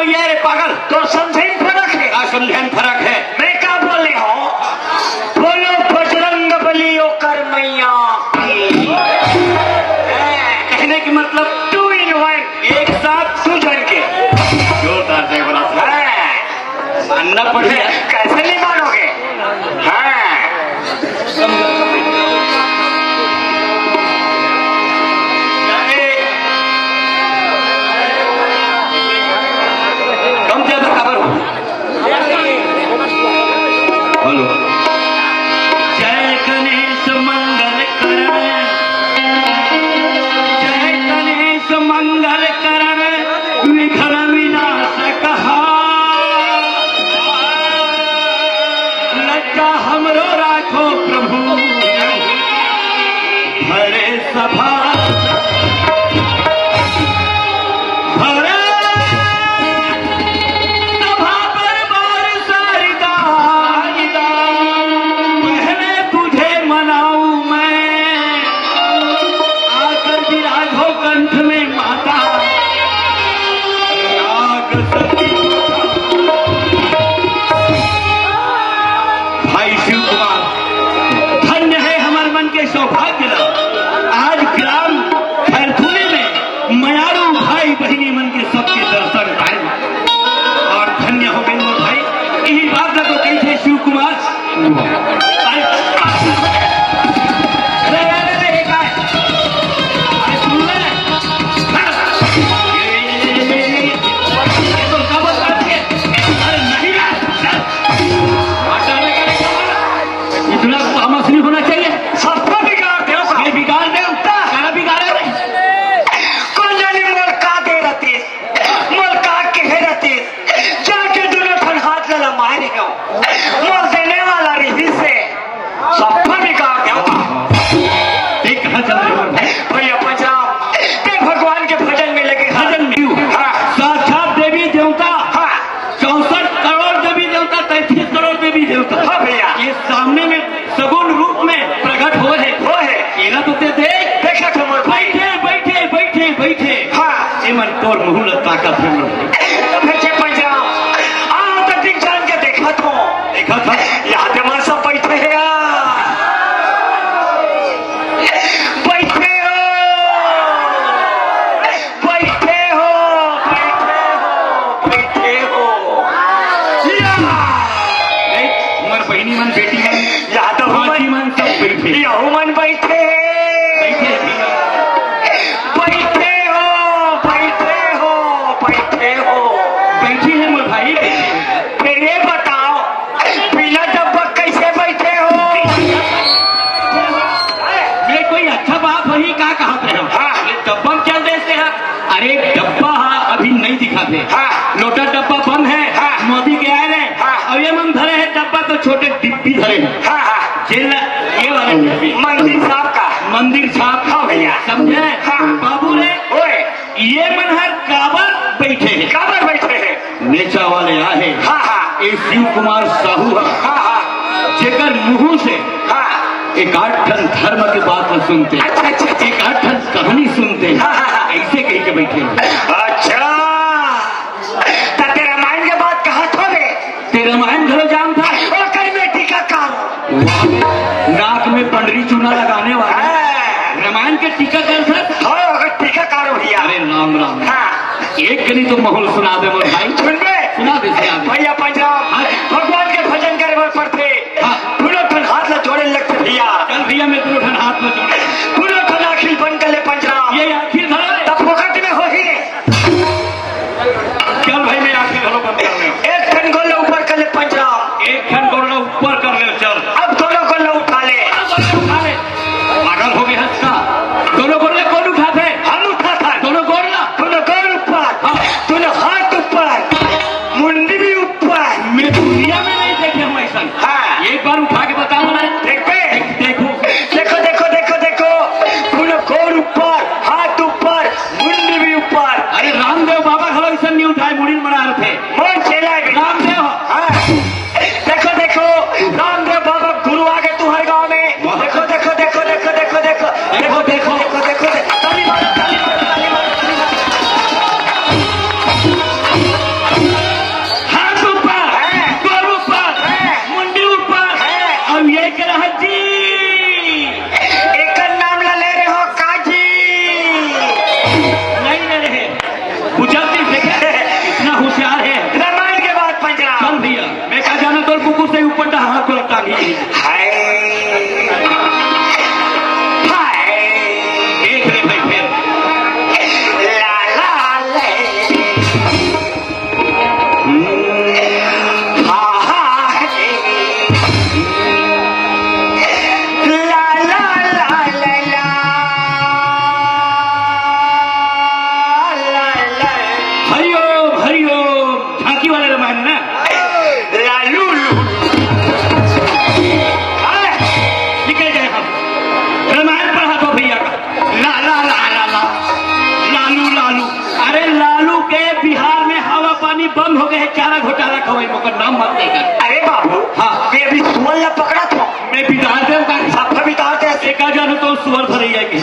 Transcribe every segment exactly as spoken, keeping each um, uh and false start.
ये रे पागल, तो समझे में फर्क है। का समझे में फर्क है? मैं का बोले हो? बोलो बजरंग बली ओकर मैया की। कहने के मतलब two in one, एक साथ दू जन के। जोरदार से बोला। हाँ। मानना पड़ेगा। कैसे नहीं मानोगे? हाँ। कम ज्यादा खबर हो। हेलो। जय गणेश मंगल करण, जय गणेश मंगल करण, विघ्न विनाशक हा। लज्जा हमरो राखो प्रभु, भरे सभा, भरे सभा दरबार सारी दा, पहले तुझे मनाऊं मैं, आकर विराजो कंठ में माता। राग सती। भाई शिव कुमार, धन्य है हमर मन के सौभाग्य ला। आज ग्राम खैरथुली में मयारू भाई बहिनी मन के सबके दर्शन पाए और धन्य हो गए मोर भाई। यही बात ला तो कही थे शिव कुमार। अरे, अरे, अरे, अरे, ये का है? अरे, सुन ले। ये, ये, ये, ये, ये, ये तो का बोलता है? अरे, नहीं यार, चल। हटा ले, अरे, इतना तामस नहीं होना चाहिए। सबको बिगाड़ दे, ये बिगाड़ दे, उठा। सारा बिगाड़े रे। कौन जाने मोर का दे रहती है? मोर का कहे रहती, जाके दोनों ठन हाथ ला लमाए रहे हो। मोर देने वाला रही से सफा बिगाड़ दे। देख कहाँ चल रहे हो। भैया पंचराम, ते भगवान के भजन में लगे। भजन में। हाँ। साक्षात देवी देवता। हाँ। चौसठ करोड़ देवी देवता, तैंतीस करोड़ देवी देवता। हाँ भैया। ये सामने में सगुण रूप में प्रकट हो है। हो है। एला तो ते देख। देखा था मोर भाई। बैठे, बैठे, बैठे, बैठे। हाँ। ए मन तोर मुंह ल ताकत है मोर। तो फिर जे पंचराम, आओ तो दिन जान के देखा था। देखा था। यहाँ ते मन सब बैठे हैं यार। बैठे हो। बैठे हो, बैठे हो, बैठे हो। या! देख, हमर बहिनी मन, बेटी मन, या तो भांची मन सब बैठे। यहू मन बैठे। बैठे। बैठे हो, बैठे हो, बैठे हो। बैठी है मोर भाई, बैठी है। फिर ये बताओ, बिना डब्बा कैसे बैठे हो? ये कोई अच्छा बात होही का कहत रहे हो? हाँ। ये डब्बा में चल देते हैं। अरे डब्बा हा अभी नहीं दिखा थे। हाँ। लोटा डब्बा बंद है। हाँ। मोदी के आए रहे। हाँ। अब ये मन धरे है डब्बा तो छोटे डिब्बी धरे हैं। हाँ, हाँ। जेल ये वाले डिब्बी। मंदिर छाप का। मंदिर छाप। हाँ भैया। समझे? हाँ। बाबू रे। ओए। ये मन हर काबर बैठे हैं? काबर बैठे हैं? नेचा वाले आहे। हाँ, हाँ। ए शिव कुमार साहू हा। हाँ, हाँ। जेकर मुंह से हाँ। एक आठ ठन धर्म के बात ल सुनते। अच्छा, अच्छा, अच्छा। एक आठ ठन कहानी सुनते। हाँ, हाँ, हाँ। ऐसे कह के बैठे हैं। अच्छा। त ते रामायण के बात कहा था बे? ते रामायण घलो जानता? ओकर में टीकाकार। नाक में पंडरी चूना लगाने वाला। हाँ। रामायण के टीकाकार सर? हाँ, ओकर टीकाकार भैया। अरे राम राम। हाँ। एक कनी तो माहौल सुना दे मोर भाई। सुन बे। सुना दे, सुना दे। भैया पंचराम, हाँ। भगवान के भजन करे बर पड़थे। हाँ। दुनों ठन हाथ ला जोड़े लगथे भैया। चल भैया, मैं दुनों ठन हाथ ला जोड़े। दुनों ठन आँखी बंद कर ले पंचराम। ये आँखी धर ले। तब फोकट में होही रे। चल भाई, मैं आँखी घलो बंद कर ले। एक ठन गोड़ ला ऊपर कर ले पंचराम। एक ठन गोड़ ला ऊपर कर ले, चल। अब दोनों गोड़ ला उठा ले। अब उठा ले। पागल हो गए हंस का? दोनों गोड़ ले कौन उठाथे? हम उठाथन। दोनों गोड़ ला। दोनों गोड़ ऊपर। हाँ। दोनों हाथ ऊपर। मुंडी भी ऊपर। मैं दुनिया में नहीं देखे हूँ ऐसा। हाँ। एक बार उठा के बताओ ना। देख बे। देख, देखो। देखो, देखो, देखो, देखो। दोनों गोड़ ऊपर, हाथ ऊपर, मुंडी भी ऊपर। अरे रामदेव बाबा घलो ऐसा नहीं उठाए, मुड़ी में बना रहे थे। मोर हो गए हे, चारा घोटाला खवाई, ओकर नाम मत लेकर। अरे बाबू, हाँ। मैं अभी सुअर ला पकड़ा था। मैं बिगाड़ दे ओकर। सब बिगाड़ दे। एका जानू तो सुअर धरई आए के।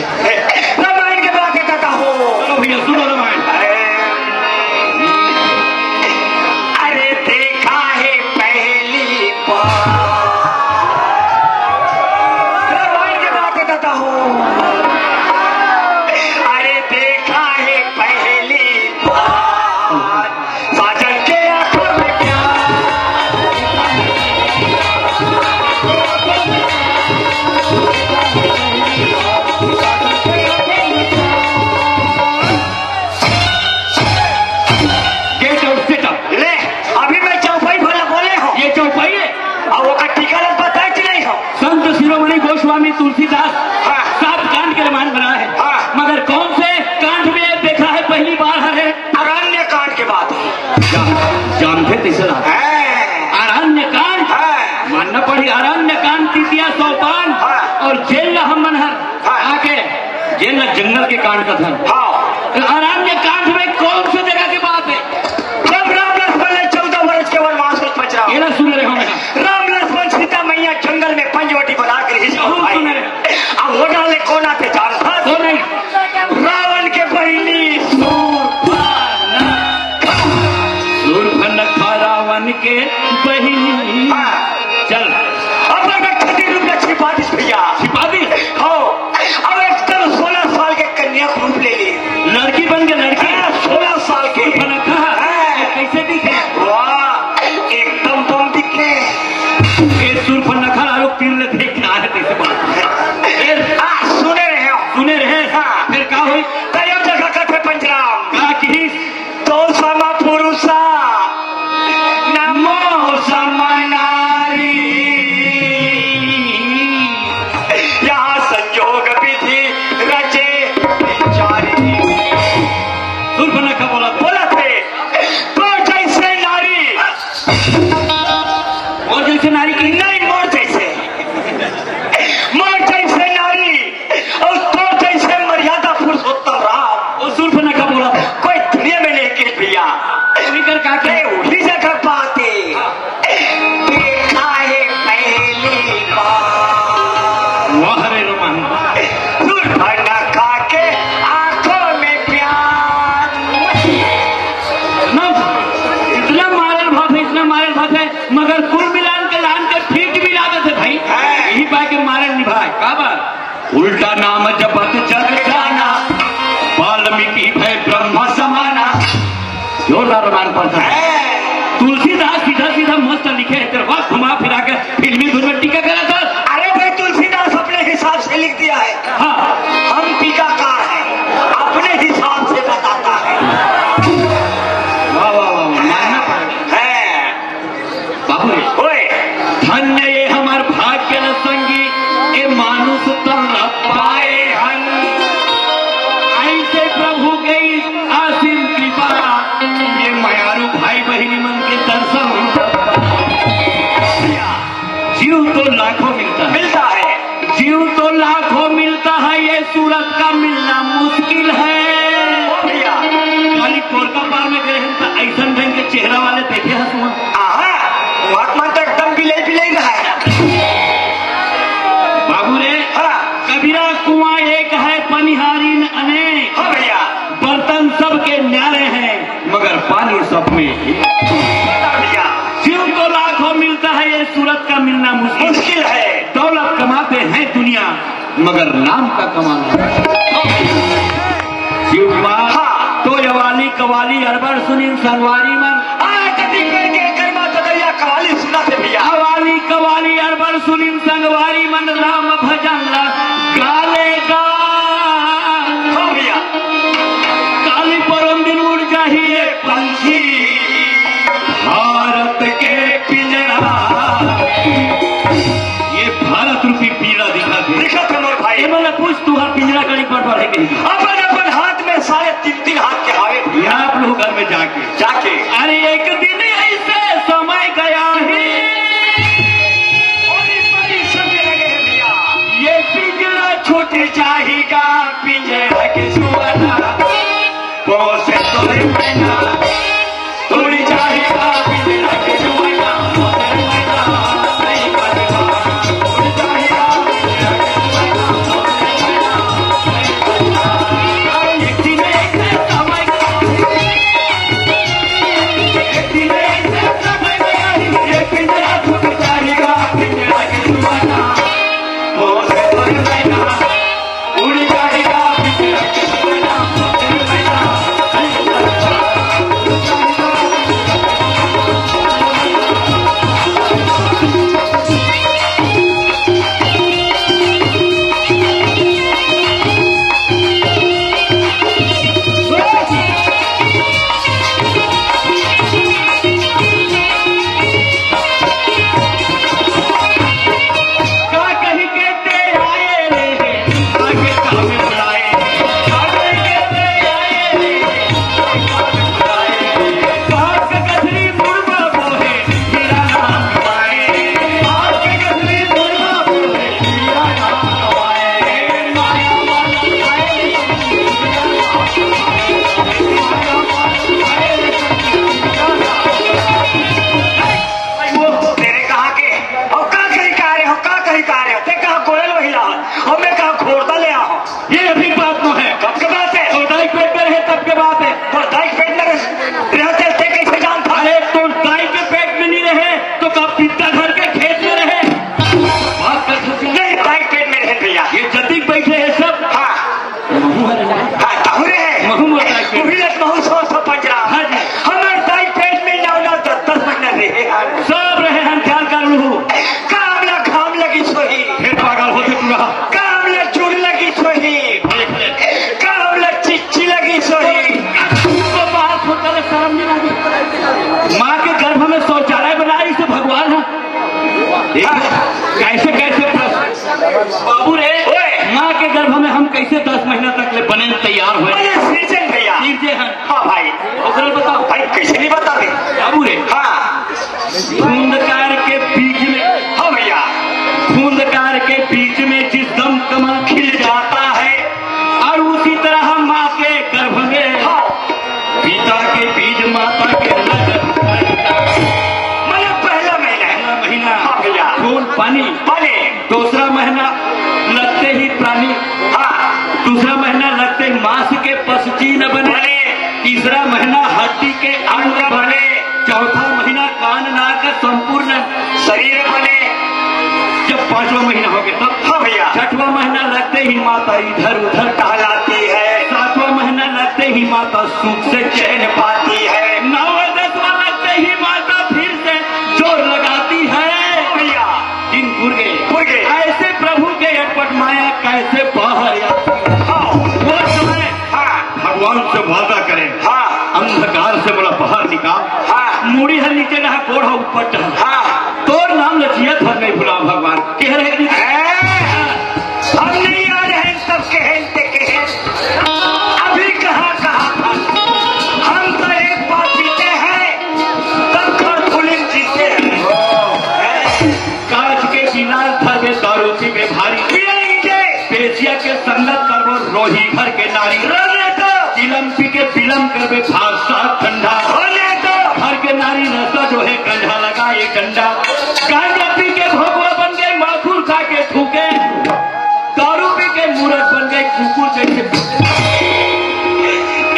रामायण के बात कहता हो। चलो भैया, सुनो रामायण। अरे, अरे देखा है पहली बार। रामायण के बात कहता हो। अरे देखा है पहली बार। साजन के आंखों में प्यार। Get out, sit up। ले, अभी मैं चौपाई भला बोले हो। ये चौपाई है? अब ओकर टीका लग बताए कि नहीं हो? संत शिरोमणि गोस्वामी तुलसीदास हाँ। सात कांड के रामायण बनाए हैं। हाँ। मगर कौन से कांड में देखा है पहली बार है? अरण्य कांड के बात है। जान, जानते तीसरा। हाँ। अरण्य कांड। हाँ। मानना पड़ी, अरण्य कांड, तृतीया सोपान हाँ। और जेल ला हम मनहर हाँ। आके जेल ला जंगल के कांड का था। हाँ। तो अरण्य कांड में कौन सी जगह की बात है? जब राम लक्ष्मण ने चौदह वर्ष के वनवास में पचरा। ये ना सुन रहे हो ना। राम लक्ष्मण सीता मैया जंगल में पंचवटी बनाकर ही जरूर सुन रहे। अब वो डाले कोना पे जान था। कौन है? रावण के बहिनी। शूर्पणखा रावण के बहिनी। हाँ। चल। अब मैं खटी रूप में छिपा दिस भैया। छिपा दी? हो। अब एकदम सोलह साल के कन्या के रूप ले ली। लड़की बन के लड़की? हाँ, सोलह साल के। शूर्पणखा? हाँ। कैसे दिखे? वाह, एकदम बम दिखे। ये शूर्पणखा आलोक तीर ले देख के आए थे इसे बात। फिर? हाँ, सुने रहे हो। सुने रहे? हाँ। फिर का हुई? तैयार जगह का थे पंचराम। का की? तो सम पुरुष नमो सम नारी। यहाँ संयोग विधि रचे विचारी। शूर्पणखा बोला, बोला थे, तो जैसे नारी। और जैसे नारी की? नहीं, मोर जैसे। मोर जैसे नारी और तोर जैसे मर्यादा पुरुषोत्तम राम। वो शूर्पणखा बोला, कोई दुनिया में नहीं गिर भैया। निकर का के? अरे उही जगह बात है। देखा है पहली बार। वाह रे रोमान। शूर्पणखा के आंखों में प्यार। ना, इतना मारल भात है, इतना मारल भात है, मगर कुल मिलान के लान के ठीक मिला देते भाई। हाँ। यही पाए के मारल निभाए। का बात? उल्टा नाम जपत जग जाना, वाल्मीकि भए ब्रह्म समाना। जोरदार रोमान पर था। हाँ। तुलसीदास सीधा सीधा मस्त लिखे है, तेरे बाप घुमा फिरा के फिल्मी धुन में टीका करा था। अरे भाई, तुलसीदास अपने हिसाब से लिख दिया है। हाँ। हम टीकाकार हैं, अपने हिसाब से बताता है। वाह, वाह, वाह, वाह, मानना पड़ेगा। है। बाबू रे। ओए। धन्य ये हमर भाग्य न संगी, ए मानुष तन न पाए हन। ऐसे प्रभु गई असीम कृपा, ये मयारू भाई बहिनी मन के दर्शन। जीव तो लाखों मिलता है। मिलता है। जीव तो लाखों मिलता है, ये सूरत का मिलना मुश्किल है। ओ भैया। काली कोरका पार में गए हैं तो ऐसन ढंग के चेहरा वाले देखे हैं तुम? आहा, महात्मा तो एकदम बिलाई बिलाई रहा है। बाबू रे, हाँ। कबीरा कुआं एक है, पनिहारी न अनेक। हाँ भैया। बर्तन सबके न्यारे हैं, मगर पानी सब में एक। भैया। जीव तो लाखों मिलता है, ये सूरत का मिलना मुश्किल। मुश्किल है। दौलत कमाते हैं दुनिया, मगर नाम का कमाना। शिव कुमार, हाँ। तो ये वाली कवाली अरबर सुनिन संगवारी मन। आ, कति पेड़ के कर्मा ददरिया कवाली सुना थे भैया। अवाली कवाली अरबर सुनिन संगवारी मन, राम भजन ला गाले गा। हाँ भैया। काली परम दिन उड़ जाही ये पंछी भारत के पिंजरा। ये भारत रूपी पिंजरा दिखा दे। दिखा दे मोर भाई। ए, मतलब, पूछ, तुहार पिंजरा कड़ी पर पड़े के? अपन, अपन हाथ में साढ़े तीन, तीन हाथ के हावे भैया। आप लोग घर में जाके। जाके। अरे, एक दिन ऐसे समय गया है। और एक बड़ी समय लगे है भैया। ये पिंजरा छूट जाएगा, पिंजरा के सुअरा। पोसे तोरे पैना, तोड़ी जाएगा। कैसे, कैसे प्रश्न? बाबू रे, ओए। माँ के गर्भ में हम कैसे दस महीना तक ले बने तैयार होए? अरे, सिरजे भैया। सिरजे हैं। हाँ भाई। ओकरा बताओ। भाई, कैसे नहीं बतावे? बाबू रे। हाँ। फूंदकार के बीच में, हाँ भैया। फूंदकार के बीच में जिस दम कमल खिल जाता है, और उसी तरह माँ के गर्भ में, हाँ। पिता के बीज माता के लग, मतलब, पहला महीना है। पहला महीना। हाँ भैया। खून पानी। पानी। दूसरा महीना लगते ही प्राणी। हाँ। दूसरा महीना लगते ही मांस के पसची न बने। बने। तीसरा महीना हड्डी के अंग अंग बने। बने। चौथा महीना कान नाक संपूर्ण शरीर बने। जब पांचवा महीना हो गया तब, हाँ भैया। छठवां महीना लगते ही माता इधर उधर टहलाती है। सातवां महीना लगते ही माता सुख से चैन पाती है। नौवां दसवां लगते ही माता फिर से जोर लगाती है। हाँ भैया। दिन पुर गए। पुर गए। ऐसे प्रभु के अटपट माया कैसे बाहर आती है? हाँ। वो समय, हाँ। भगवान से वादा करें। हाँ। अंधकार से मोला बाहर निकाल। हाँ। मुड़ी हर नीचे ना, गोड़ हर ऊपर टहल। हाँ। तोर नाम ल जियत हर नहीं भुलाव भगवान। कह रहे कि हैं? हम नहीं आ रहे हैं, सब कहें ते कहें। अभी कहाँ, कहाँ था? हम तो एक बार जीते हैं, तब खरधुलिन जीते हैं। कांच के गिलास धरबे, दारू पीबे भारी। पियेंगे। पेशिया के संगत करबो, रोही घर के नारी। रहने दो। चिलम पी के बिलम करबे, भाषा ठंडा। होने दो। घर के नारी नशा जो है, गंजा लगा एक डंडा। गांजा पी के भगवा बन गए, माखुर खा के थूके। दारू पी के मूरत बन गए, कुकुर जैसे।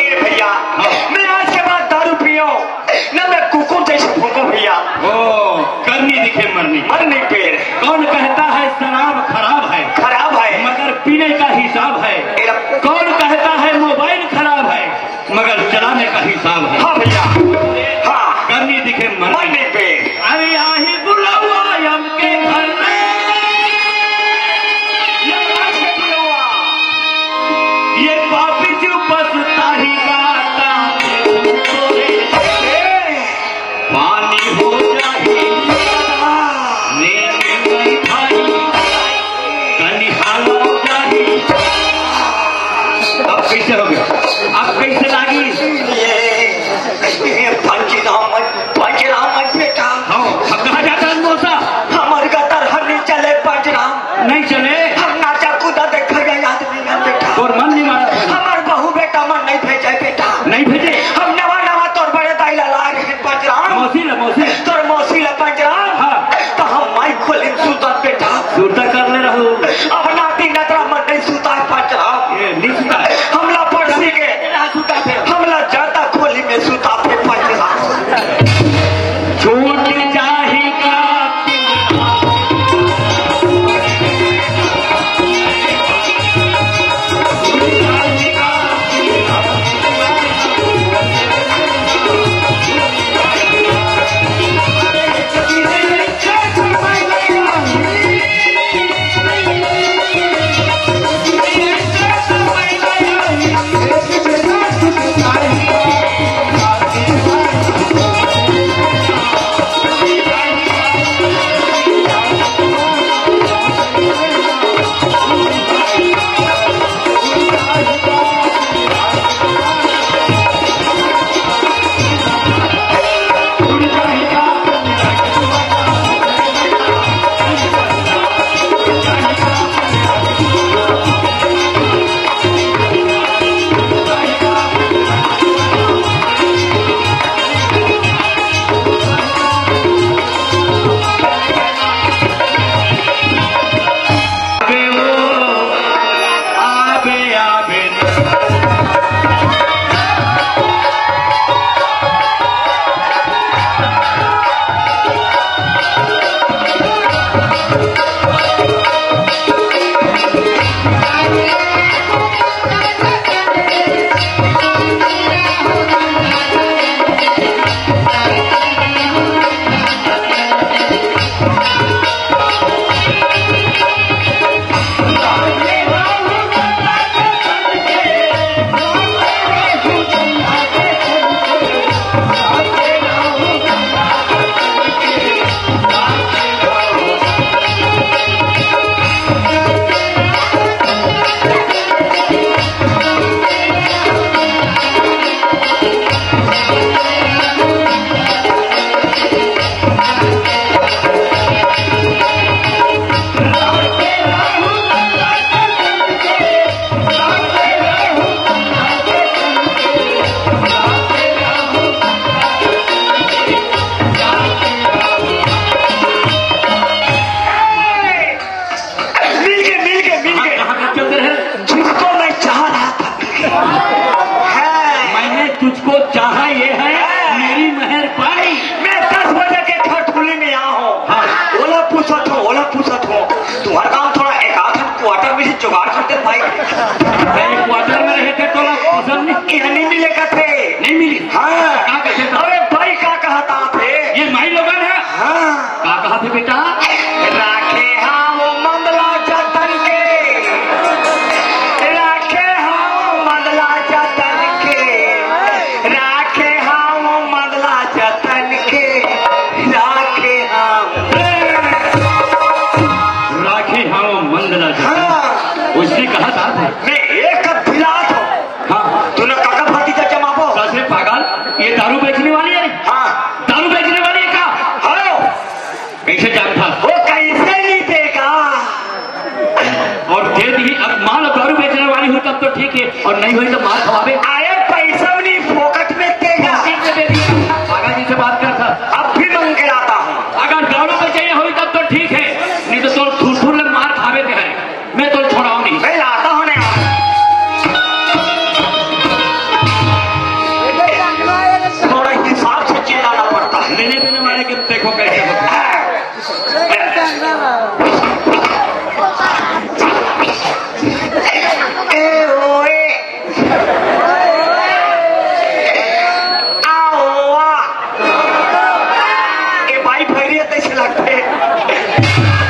ए भैया, हाँ। मैं आज के बाद दारू पियो, ना मैं कुकुर जैसे भूखो भैया। ओ, करनी दिखे मरनी। मरनी पेड़। कौन कहता है शराब खराब है? खराब है। मगर पीने का हिसाब है। मेरा कौन कहता है मोबाइल खराब है? मगर चलाने का हिसाब है। हाँ भैया। हाँ। करनी दिखे मरनी। मरनी पेड़। अरे आही बुलावा हमके घर में। ये कैसे बुलावा? ये पापी चुप बस ताही गाता। ए, पानी हो जाही, नींद नहीं भाई, कनिहा हो जाही। अब कैसे हो गया? अब कैसे लागी? ये, ये पंचराम, पंचराम बेटा। हाँ, अब कहाँ जाता है मौसा? हमारे का तरह नहीं चले पंचराम। नहीं चले? हम नाचा कूदा देखा गया याद नहीं है बेटा। तोर मन नहीं मारा। हमार बहू बेटा मन नहीं भेजे बेटा। नहीं भेजे? हम नवा नवा तोर बड़े दाई ला लाए रहे पंचराम। मौसी ला, मौसी। तोर मौसी ला पंचराम। हाँ। तो हम माई खोली में सुता बेटा। सुता कर ले रहू। अब नाती नतरा मन नहीं सुता है पंचराम। ये नहीं सुता है। हमला पड़सी के। ना सुता थे। हमला जाता खोली में सुता थे पंचराम। छूट जाही का अभी बेटा, राखे हंव मन ला जतन के, राखे हंव मन ला जतन के, राखे हंव मन ला जतन के, राखे हंव। राखे हंव मन ला जतन। हाँ। उसने कहा था। मैं एक कप पिला दो। हाँ। तूने काका भतीजा जमाबो। सच में पागल, ये दारू बेचने वाली है? हाँ। दारू बेचने वाली है का? हाँ। कैसे जानता? वो कैसे नहीं देगा? और दे दी, अब मान लो दारू बेचने वाली हुई तब तो ठीक है, और नहीं हुई तो मार खवावे। अरे पैसा भी नहीं, फोकट में देगा। फोकट में दे दिया। पागल जी से बात कर सर। अब भी मंग के लाता हूँ। अगर दारू बेचने हुई तब तो ठीक है, नहीं तो तोर थुरथुर ले मार खावे के है। मैं तो छोड़ाऊं नहीं। मैं लाता हूं ना यार। थोड़ा हिसाब से चिल्लाना पड़ता है। लेने देने वाले के देखो कैसे होते हैं। ए ओए। आओ आ। ए भाई भैरिया तैसे लगते हैं।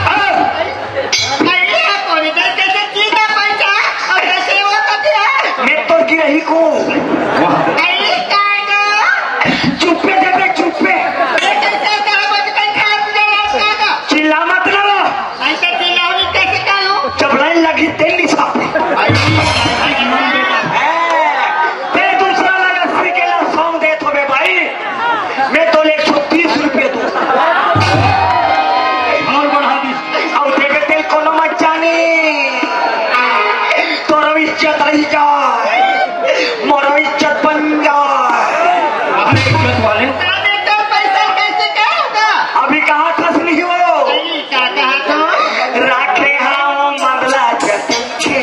अरे, कोई इधर कैसे चीता पैसा और कैसे वो करते हैं? मैं तो गिरही को। अरे, कायदा। चुप्पे दे बे, चुप्पे। ये कैसे होता है? बचपन खराब हो गया आपका का? चिल्ला मत ना। ऐसे चिल्लाओ नहीं, कैसे करूं? जब लाइन लगी, तेल नहीं छापे। अरे, भाई, भाई, भाई, भाई। हैं, ते दूसरा ला अस्सी के ला सौंग दे तो बे भाई। मैं तो ले एक सौ तीस रुपये दूं। और बढ़ा दी। अब देवे तेल कोनो मत जानी। तोरो इज्जत रही जाए, मोरो इज्जत बन जाए। अरे इज्जत वाले। अरे तो पैसा कैसे क्या होगा? अभी कहा था सुनी हो? नहीं, क्या कहा था? राखे हंव मन ला जतन के,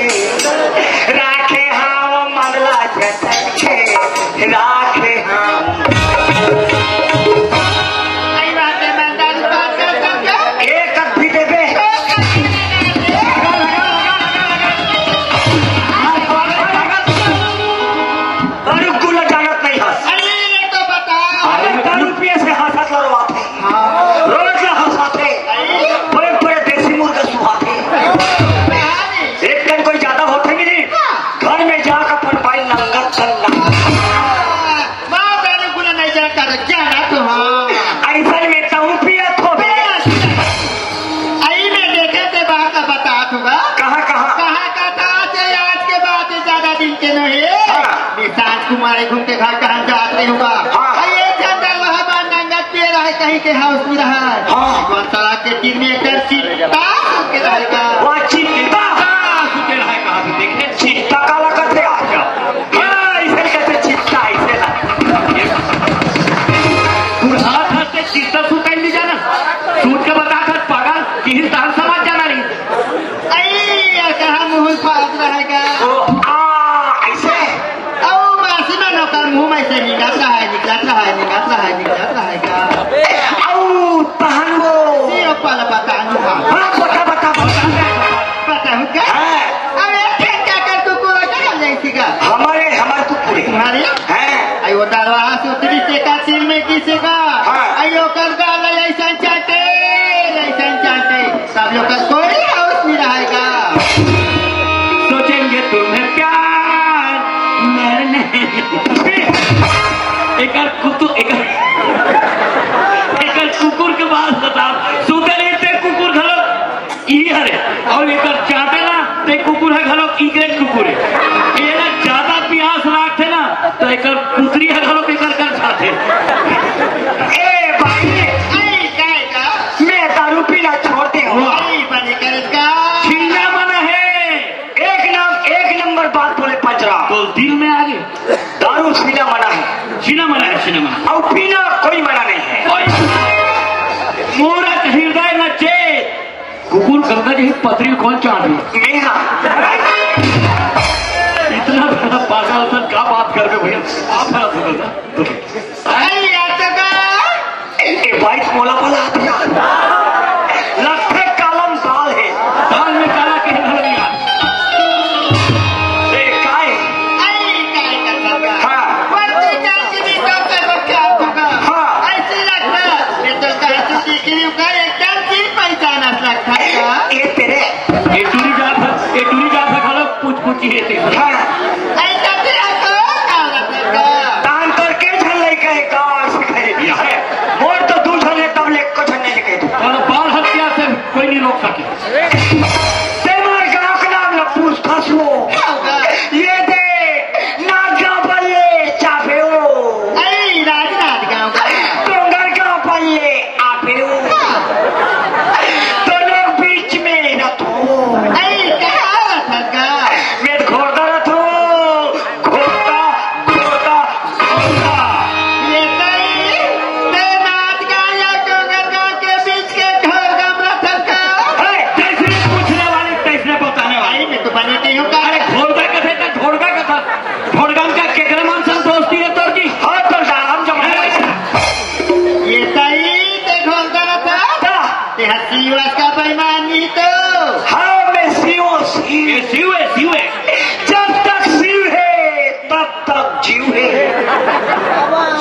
राखे हंव मन ला जतन के, राखे हंव। सही बात है, मैं दारू बात करता हूँ। एक कप भी देबे। दारू गुला जानत नहीं हस। अरे, ये तो बताओ। अरे, दारू पिए से हंसत लड़वात है। हाँ। रोज ला हंसाथे। बड़े बड़े देसी मुर्गा सुहाथे। एक कन कोई ज्यादा होथे भी नहीं। घर में जाकर अपन बाई लंगत करना। माँ दारू गुला नहीं जानता था, क्या ना तो हाँ। ऐसा में तहूँ पियत हो बे। आई मैं देखे ते बात का बता दूंगा। कहाँ, कहाँ? कहाँ का था? आज के बाद ज्यादा दिन के नहीं। हाँ। मैं सांझ को मारे घूम के घर का हम जात रहे होगा। हाँ। अरे ये जंगल वहाँ बार नंगत पे रहे, कहीं के हाउस में रहा। हाँ। कौन तलाक के टीम में कर चित्ता के रहेगा। वो चित्ता। चित्ता के रहे कहाँ पे देखे? चित्ता का लगा थे आज। हाँ, इसे कहते चित्ता, इसे ना। बुढ़ा था ते चित्ता सूता ही नहीं जाना। सूत के बता था पागल, किसी तरह समझ जाना नहीं। अई, ये कहाँ मुंह फाड़ रहेगा? ओ, आ, ऐसे? ओ, मासी में नौकर मुंह में से निकल रहा है, निकल रहा है, निकल रहा है, निकल रहा है का? ओ, तहन वो। ये पल बता नु हाँ। हाँ, बता, बता, बता। बताऊँ क्या? हाँ। अरे, क्या, क्या कर तू पूरा क्या कर जाएगी का? हमारे, हमारे कुकुर है। तुम्हारे? हैं? आई वो दरवाहा से उतरी से का, सिर में किसी का? हाँ। आई वो कर डाल, ऐसा चाटे, ऐसा चाटे। सब लोग का कोई हाउस नहीं रहेगा। सोचेंगे तुम्हें प्यार मरने। एकर कुतु-, एकर, एकर कुकुर के बात बताओ। सुते नहीं ते कुकुर घलो ई हरे। और एकर चाटे ना ते कुकुर है घलो, ई ग्रेट कुकुर है। ये ना ज्यादा प्यास लागथे ना, तो एकर कुतरी है घलो एकर कर खाथे। ए भाई, आई, काय का? मैं दारू पीना छोड़ दे हूँ। वाह। आई, बने कर इसका। छीना मना है। एक नाम, एक नंबर बात बोले पंचराम। तो दिल में आ गए। दारू पीना मना है। छीना मना है, छीना मना। और पीना कोई मना नहीं है। कोई मूरत हृदय न चेत। कुकुर गंगा जी पत्री कौन चाट रही? मेरा। इतना बड़ा पागल था, क्या बात कर रहे भैया? आप बड़ा सुंदर था। अरे यार, तो का? ए, ए, बाइक मोला वाला हाथ यार। लट्ठे कालम दाल है। दाल में काला कहीं भर गया। ए, काय? अरे, काय कर रहा? हाँ। वर्दी जान के भी डॉक्टर को क्या होगा? हाँ। ऐसे लगता है, ये तो कहा तू डिग्री का एकदम ते मोर गाँव के नाम ल पूछथस वो। ये दे, नांदगांव बल्ले चाबे वो। अरे, राजनांदगांव का। डोंगरगांव बल्ले आबे वो। तो लोग बीच में रथो। अरे, कहाँ रथस का? मैं घोड़दा रथो। घोड़दा, घोड़दा, घोड़दा। ये तई, ते नांदगांव या डोंगरगांव के बीच के घोड़दा में रथस का? हे, जैसे पूछने वाले, तैसने बताने वाले। भाई, मैं तो बने नहीं हूँ का? अरे, घोड़दा कथे त ढोड़गा कथा। ढोड़गा का केकरे मन संग दोस्ती हे तोर जी? हाँ, तो डारम जमा। ये तई, ते घोड़दा रथस? हाँ। ते ह शिव अस का बेईमान नहीं तो। हाँ, मैं शिव, शिव। ये शिव हे, शिव हे। जब तक शिव हे, तब तक जीव हे।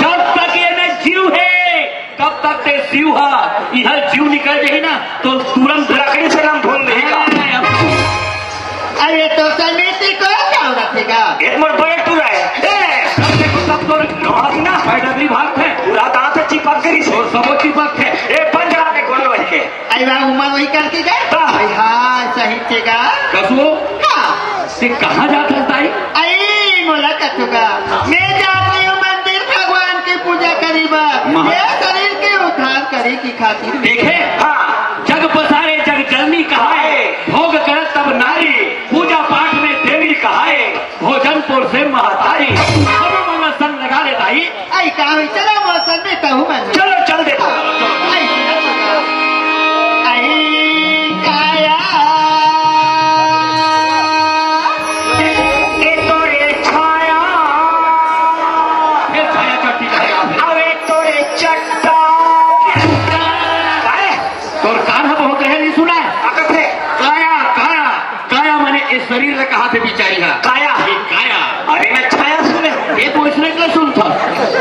जब तक ये में जीव हे, तब तक ते शिव हा। इधर जीव निकल जाही ना, तो तुरंत लकड़ी से नाम धुन नहीं का। अरे, तो समिति को क्या रखेगा? ये मोर बड़े टूरा हे। ए, सब देखो, सब तो नवासी ना। पैदल ही भागथे। पूरा दांत चिपक गई से। और सबो चिपकथे। ए, बंद रहा के गोड़ वही के। अरे वाह, उमर वही करके गए। हाँ। अरे हाँ, सही चेगा। कसुओ? हाँ। ते कहाँ जात हस दाई? अरे, मोला कथुका। मैं जात रही हूँ मंदिर भगवान की पूजा करी बर। महा- ये शरीर के उद्धार करे की खातिर। देखे? हाँ। जग पसारे जग जननी कहाए, भोग करत तब नारी, पूजा पाठ में देवी कहाए, भोजन पोर से महतारी। सब मन संग लगा ले दाई। आई का होई? चलो मौसम में तहु मन। चलो, चल दे। आई, आई, काया। ए तोरे छाया। ए छाया चट्टी छाया। अरे तोरे चट्टा। काहे? तोर कान ह बहुत रहे, नहीं सुना है? आकत है। काया, काया, काया माने इस शरीर ला कहा थे बिचारी हा। काया। ये काया। अरे मैं छाया सुने। ये तो इसने के सुन था।